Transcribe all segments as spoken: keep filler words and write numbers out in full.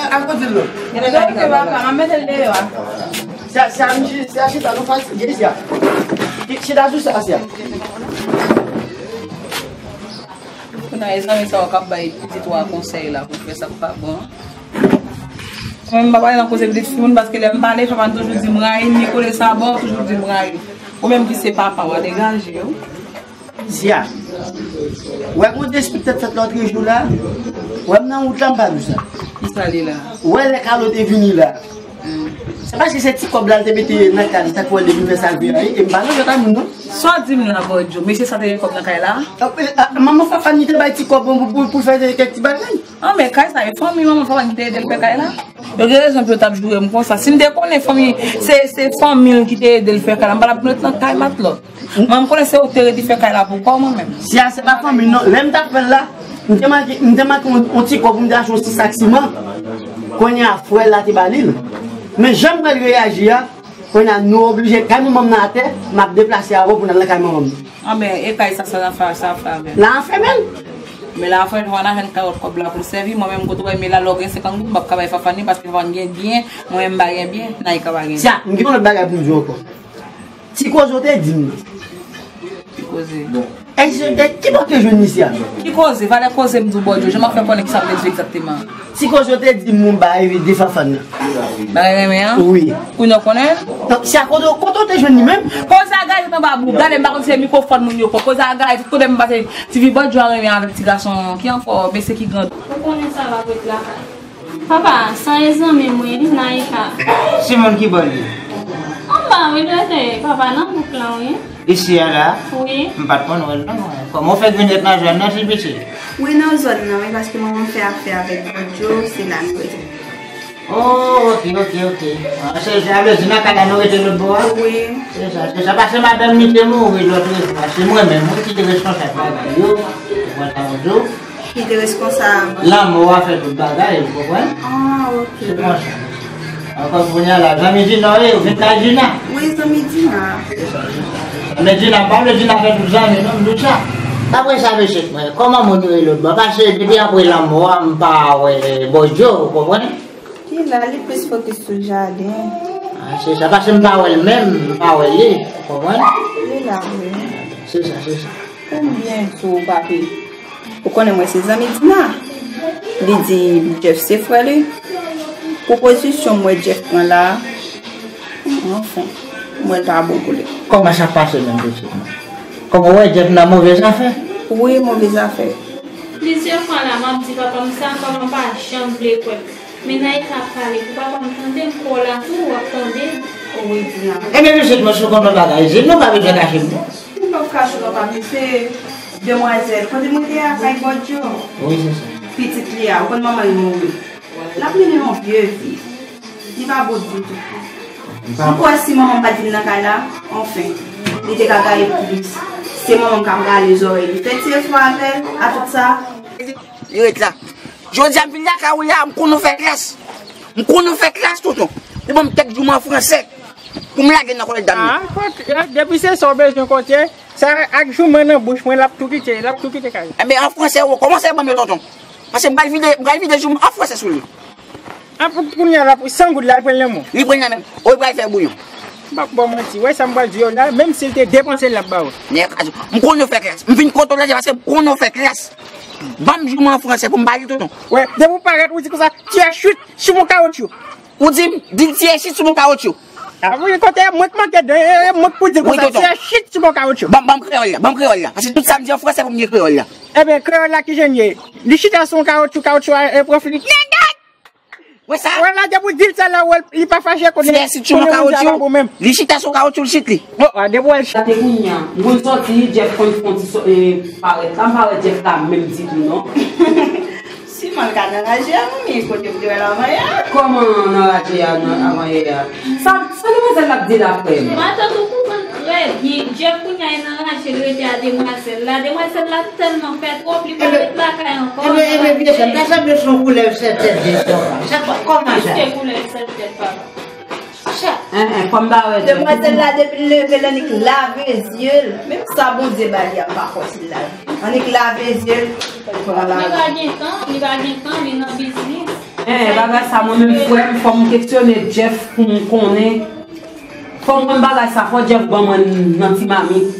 Al kote l non. Donk, papa, m ap mete l deyò a. Sya, sya, m chita, sya, chita, nou fatige, sya. Chita sou sa, sya. Kounye a, e zanmi sa yo k ap bay pitit ou a konsèy la pou l fè sa k pa bon. Mwen, m pa pale nan koze pitit timoun, paske lè m pale, papa m toujou di m rayi l, li kole sa bò, toujou di m rayi l. Ou menm ki se papa, w a degaje w. Sya. Wè gon dispit t ap fèt lòt jou la. Wè m nan wout la, m pa di w sa. Kisa li la? Wè lè Kalo te vini la. Se paske se ti kòb la l te mete nan kay li, sa k fè w li vin fè sa l vle a, e m pa nan jwèt a moun non. Sa w di m la, Bòdyo? Mesye sa te gen kòb nan kay la? Manman Fafane te bay ti kòb pou, pou, pou fè kèk ti bagay. An, men kay sa, e fanmi manman Fafane ki te ede l fè kay la? Yo gen rezon pou yo t ap joure m konsa. Si m te konnen fanmi, se, se fanmi l ki te ede l fè kay la, m pa t ap ret nan kay matlòt. Mwen, m konnen se ou ki te redi fè kay la pou kò w, mwen menm. Sya, se pa fanmi non. Lè m t ap fè l la, m te manke, m te manke yon, yon ti kòb pou m te achte yon ti sak siman. Kounye a, frè l la te ba li l. Men jan m wè l reyaji a, kounye a, nou oblije, kay manman m nan atè, m ap deplase avè w pou n al nan kay manman m. Anben, e kay sa, sa n ap fè, sa ap fè avè l? N a fèmen l. Men la, frè, nou pa nan jwenn kay lòt kòb la pou l sèvi. Mwen menm, kote w wè, men la, lè w gen senkant goud, m p ap ka bay Fafane, paske Fafane gen byen, mwen menm, m pa gen byen, Naïka pa gen byen. Sya, m gen yon lòt bagay pou m di w ankò. Ti koze w te di m nan. Ti koze. E, e, ki bò w te jwenn misye a? Ki koze? Valè koze m di w, Bòdyo. Jan m ap fè konnen kisa m te di w egzakteman. Ti koze w te di m moun ba evide Fafane nan. Bagay renmen an? Wi. Kounye a w konnen? Non, se a kote, kote w te jwenn li menm? Koze a gaye tout anba bout. Gade, m pa konn si se mikwofòn moun yo pran. Koze a gaye tout kote m pase. Ti fi Bòdyo a renmen avèk ti gason ki ankò, mesye ki gran. Ou konnen sa va ret lakay. Papa, sa e zanmi m wi, Naïka. Simon ki bò l ye? Anba wi, dwèt, papa, nan bouk lan wi. Isi a la? Wi. M pa t konn wè l non. Kòman w fèk vin ret nan zòn nan, ti pitit? Wi, nan zòn nan wi, paske manman m fè afè avèk Bòdyo, se la n rete. Oh, ok, ok, ok. Ah, se, sa vle di nan kay la nou rete lòt bò a? Wi. Se sa, se sa. Paske madanm li te mouri lòt jou a. Se mwen menm, wi, ki te responsab bagay yo. Ou konprann sa m di w? Ki te responsab. Lanmò a fè tout bagay, ou konprann? Ah, ok. Se konsa. Ankò kounye a la, zanmi Dina w ye, ou vin kay Dina? Wi, zanmi Dina. Men Dina, m pa vle Dina fè tout zanmi, non, m di w sa. Apre sa, mesye, mwen, kòman moun yo ye lòt bò? Paske depi apre lanmò a, m pa wè Bòdyo, ou konprann? Li la, li plis fokis sou jaden. Ah, se sa, paske m pa wè l menm, m pa wè li, ou konprann? Li la, wi. Se sa, se sa. Konbyen sou papi? Ou konnen mwen se zanmi Dina. Li di Jeff se frè li. Pou pozisyon m wè Jeff pran la, anfen, m wè l pa bon pou li. Kòman sa pase menm pitit mwen? Kòman w wè Jeff nan move zafè? Wi, move zafè. Plizyè fwa la, m ap di papa m sa, papa m pa janm vle kwè. Men Naïka ap pale pou papa m tande m, kò w la tou, w ap tande m. Wi, Dina. Ebyen, pitit mwen, si w konn yon bagay, di m, nou pa bezwen kache m non. M p ap kache w non, papi, se demwazèl. Kote mwen te a, kay Bòdyo. Wi, se sa. Pitit li a, ou konn manman l mouri. L ap mennen yon vye vi. Li pa bon ditou. Ou kwè si manman m pa t vin nan kay la, anfen, li te ka gaye plis. Se manman m k ap rale zòrèy li. Fè ti efò avè l, a tout sa. Li ret la. Jodi a m vin lakay ou la, m konn ou fè kras. M konn ou fè kras, tonton. Ou ban m kèk jouman fransè pou m lage nan kòlèt dam nan. Ah, kot, eh, depi se sa w bezwen konte, sa ak jouman nan bouch mwen, l ap tou kite, l ap tou kite kay. Enben, an fransè, ou kòmanse ban m yo, tonton. Paske m pral vide, m pral vide jouman an fransè sou li. Ah, pou kounye a la, pou san goud la, li pran l nan men w. Li pran l nan men m. O, li pral fè bouyon. M p ap ba w manti. Wè sa m pral di w la, menm si l te depanse l, l ap ba w. Nèg, m konn ou fè kras. M vin kote w la, se paske m konn ou fè kras. Ban m jouman an fransè pou m ba li, tonton. Wè, depi w parèt, ou di konsa, tu es chute sur mon caoutchouc. Ou di m, di l tu es chute sur mon caoutchouc. Ah, wi, kote mwen k manke de, mwen k pou di l konsa, tu es chute sur mon caoutchouc. Ban, ban m kreyòl la, ban m kreyòl la. Paske tout sa m di an fransè pou m gen kreyòl la. Ebyen, kreyòl la ki jan l ye? Li chita sou yon kawotchou, kawotchou a, e, pran fini. Nèg! Wè sa? Wè la, depi w di l sa la, wè, li pa fache konnen, konnen moun sa pa bon menm. Li chita sou kawotchou, li chit li. Oh, a, depi w wè l chita. Sa te kounye a, m konn sòti, Jeff konn fè yon ti sò-, e, parèt la, m pa wè Jeff la menm ditou, non. Siman l ka nan raje a, manmi, kote m te wè l avanyè a? Kòman nan raje a, nan avanyè a? Sa, sa demwazèl la ap di la, frè m? Matant ou konprann trè byen. Jeff kounye a nan raje l rete a demwazèl la. Demwazèl la tèlman fè twòp, li pa ret lakay ankò. Ebyen, ebyen, vye sè, ta sanble se yon koulèv sèt tèt vye sè. Sa kò-, kòman sa? Kòman sa? Demwazèl la, depi l leve l, annik lave zye l. Menm sa Bondye ba li a, m pa kwè si l lave. Annik lave zye l, pran lave. Li pa gen tan, li pa gen tan, li nan biznis. Bagay sa, mwen menm frè m, fò m kesyone Jeff pou m konnen. Fò m konn bagay sa, fò Jeff ban mwen nan ti mamit.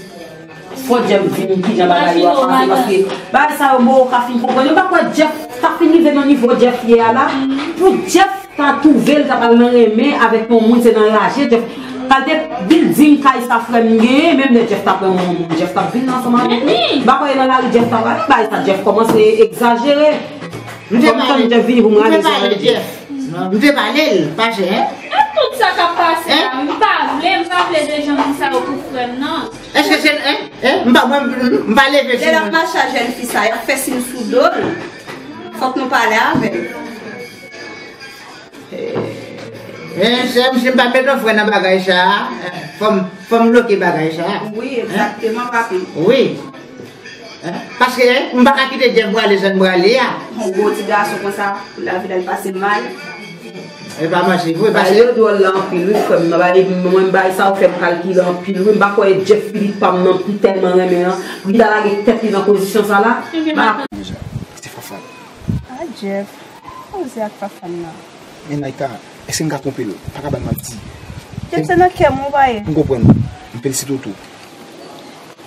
Fò Jeff di m kijan bagay yo ap pase, paske bagay sa yo, mwen ka fin konprann. Yo pa kwè Jeff ta fin rive nan nivo Jeff ye a la. Pou Jeff ta twouve l ta pral nan renmen avèk yon moun, se nan raje Jeff. Kalte bilding kay sa frè m genyen, menm lè Jeff ta pran yon moun, Jeff t ap vin ansanm avèk li. M pa kwè nan lari Jeff ta prale, bagay sa Jeff kòmanse egzajere. M te pale, Jeff vini pou m rale sa. M te pale Jeff. M te pale l, pa chen. E tout sa k ap pase a, m pa vle, m pa vle de jan moun sa yo pou frè m nan. Èske se, en, en, m pa, mwen, m pa leve sou mwen. Lè l ap mache a jèn fi sa, y ap fè siy sou do l. Fòk nou pale avè l. Men, sè m, si m pa met yon fren nan bagay sa a, fò m, fò m bloke bagay sa a. Wi, egzakteman, papi. Wi. Paske m pa ka kite Jeff prale jan l prale a. Yon gwo ti gason konsa, pou lavi l al pase mal. E pa manti vre, paske yo dwòl la anpil, wi, frè m. Nan bagay, mwen, bagay sa yo fè m kalkile anpil, wi. M pa kwè Jeff Philippe pa m nan, m tèlman renmen an. Li ta lage tèt li nan pozisyon sa la. Ti Fafan. A, Jeff. Koze ak Fafan nan. Men Naïka, èske m ka twonpe l? Pa ka ba m manti. Jeff, se nan kè m ou pa ye. M konprann. M felisite w tou.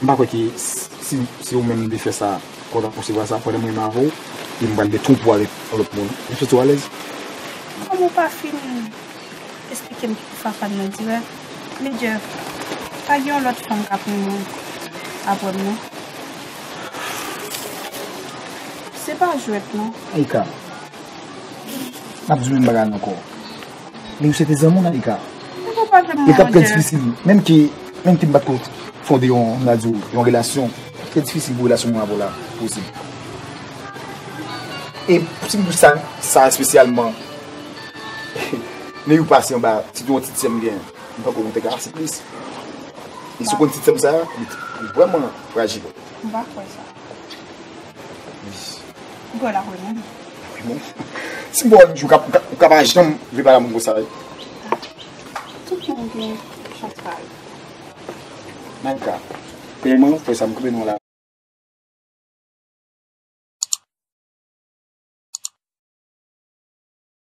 M pa kwè ke si, si ou menm m te fè sa, kò w t ap resevwa sa, pandan m renmen avè w, e m pral gen twoup ou avèk yon lòt moun. Ou santi w alèz? Kòm ou pa fin esplike m ki pou Fafan nan dirèk, men Jeff, pa gen yon lòt fanm k ap renmen w apre m non. Se pa jwèt non. Naïka, m ap di w menm bagay la ankò. Men ou se te zanmi w, Naïka. Ou pa vle m. E t ap trè difisil. Menm ke, menm ke m pa t ko fonde yon, n a di w, yon relasyon, t ap trè difisil pou relasyon mwen avè w la posib. E si m di w sa, sa espesyalman, men ou pase anba, sitou yon ti sè m gen, m panko monte ka ase plis. E si w konn ti sè m sa, li, li vrèman frajil. M pa kwè sa. Wi. Ou kwè l ap renmen m? Wi, bon. Si m wè w yon jou, ou ka, ou ka, ou ka pa janm vle pale a moun konsa, wi. Tout moun gen chans pa yo. Naïka, premyèman, frè sa m kanpe non la,